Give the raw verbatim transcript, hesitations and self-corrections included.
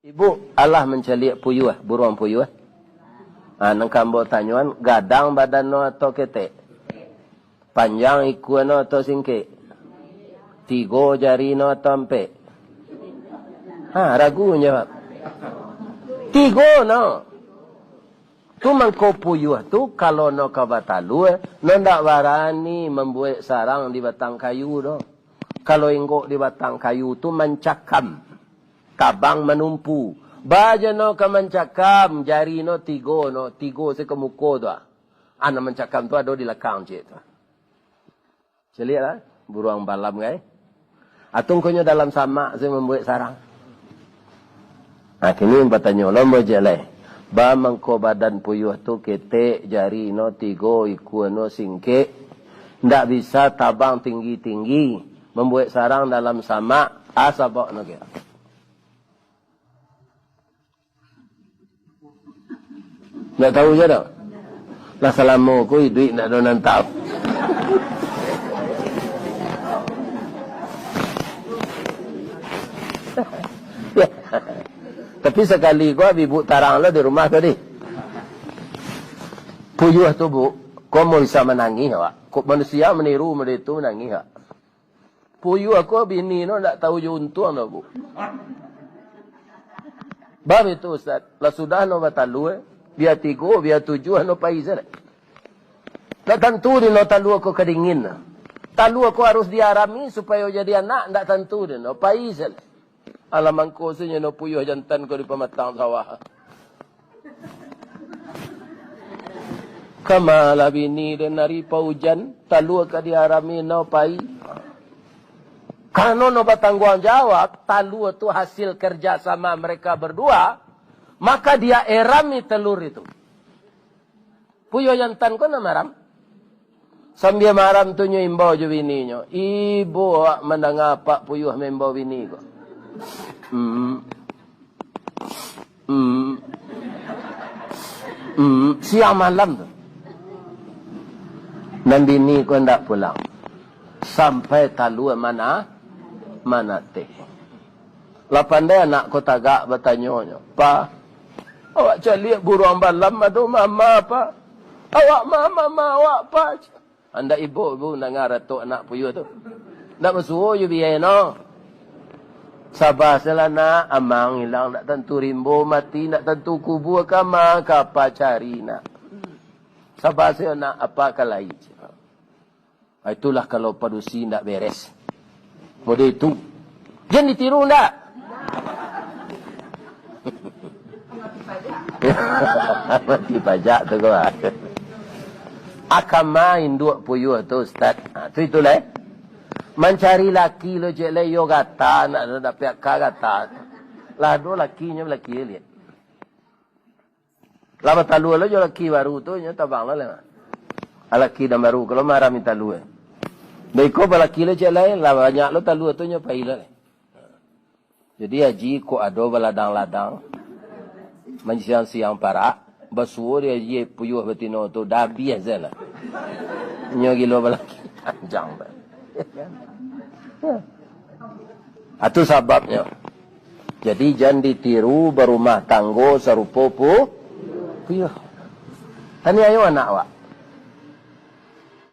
Ibuk, alah mancaliak puyuah, buruang puyuah? Ha, nan ka ambo tanyoan, gadang badan no atau ketek? Panjang ikua no atau singkek? Tigo jari no atau ampek? Ha, ragu manjawab. Tigo no. Tu mangko puyuah tu, kalau no ka batalua, no ndak barani mambuek sarang di batang kayu doh. Kalau inggok di batang kayu tu mancakam, tabang manumpu. Baa jo no ka mancakam, jari no tigo no, tigo se ka muko tu ah. Ah, nan mancakam tu ado di lakang ciek tu. Caliak lah, buruang balam, kai. Atungkonyo dalam samak se mambuek sarang. Nah, kini batanyo lo ambo ciek lai. Baa mangko badan puyuah tu ketek, jari no tigo, ikua no singkek, ndak bisa tabang tinggi-tinggi, mambuek sarang dalam samak, ah, sabab no kiro. Ndak tahu je dak? Lah salamo ko iduik ndak ado nan tahu. Tapi sakali ko Abi Buk tarang lo di rumah tadi. Puyuah tu, Buk, ko mau bisa manangih awak. Kok manusia maniru model itu manangih awak. Puyuah ko bini no ndak tahu jo untuang doh, Buk. Baa itu, Ustaz? Lah sudah no batalua, bia tigo, bia tujuah no pai sajo. Ndak tantu di no talua ko kadingin. Talua ko harus diarami supayo jadi anak, ndak tantu di no pai sajo. Alah mangko se nyo no puyuah jantan ko di pamatang sawah. Kama lah bini den ari paujan, talua ka diarami no pai. Karano no batangguang jawab, talua tu hasil kerja sama mereka berdua, maka dia erami telur itu. Puyuah jantan ko nan maram. Sambia maram tu nyo imbau jo bininyo, "Ibo awak mandanga apak puyuah maimbau bini ko." Hmm. Hmm. Hmm. Siang malam tu. Nan bini ko ndak pulang. Sampai talua mana, manateh. Lah pandai anak ko tagak batanyo nyo, "Pa, awak caliak buruang balam ado mama, Pa? Awak ma mama awak, Pa?" Andak ibo, ibo mandanga ratok anak puyuah tu. Ndak basuo jo biai no. Saba sajolah nak, amang ilang ndak tantu rimbo mati, ndak tantu kubua kama, ka apa cari nak. Saba sajo nak, apa ka lai. Ah, itulah kalau padusi ndak beres. Model itu. Jan ditiru ndak? Mati pajak tu ko. Akama induak puyuah tu, Ustaz. Ha, tu itulah, eh. Mancari laki lo ciek lai, iyo gata, nak dapek ka gata. Lah ado lakinyo, laki liek. Lah batalua lo jo laki baru tu, nyo tabang lo lah. Ah, laki nan baru ko lo marami talua. Baiko balaki lo ciek lai, lah banyak lo talua tu, nyo pai lo lai. Jadi haji kok ado baladang-ladang, mansiang-siang parak, basuo di haji puyuah batino tu, dah abiah se lah. Nyo gilo balaki panjang. Atu sababnyo. Jadi, jan ditiru barumah tanggo sarupo pu-, puyuah. Taniayo anak awak.